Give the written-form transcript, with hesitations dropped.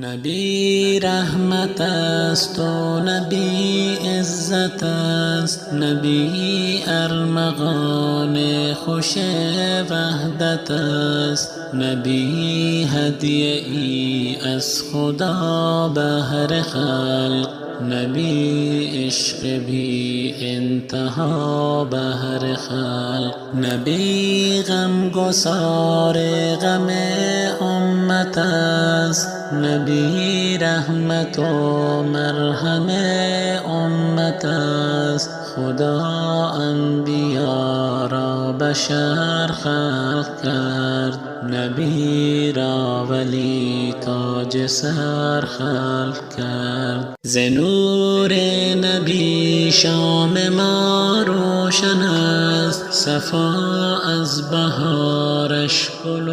Набӣ раҳмат аст ва набӣ иззат аст, набӣ армуғони хуш ваҳдат аст, набӣ ҳадияе аз Худо баҳри халқ, набӣ ишқи беинтиҳо баҳри халқ, набӣ ғамгусори ғами уммат аст, набӣ раҳмат ва марҳами уммат аст. Худо анбиёро башар халқ кард, набиро валӣ тоҷи сар халқ кард. Зи нури набӣ шоми мо равшан аст, сафо аз баҳораш гул.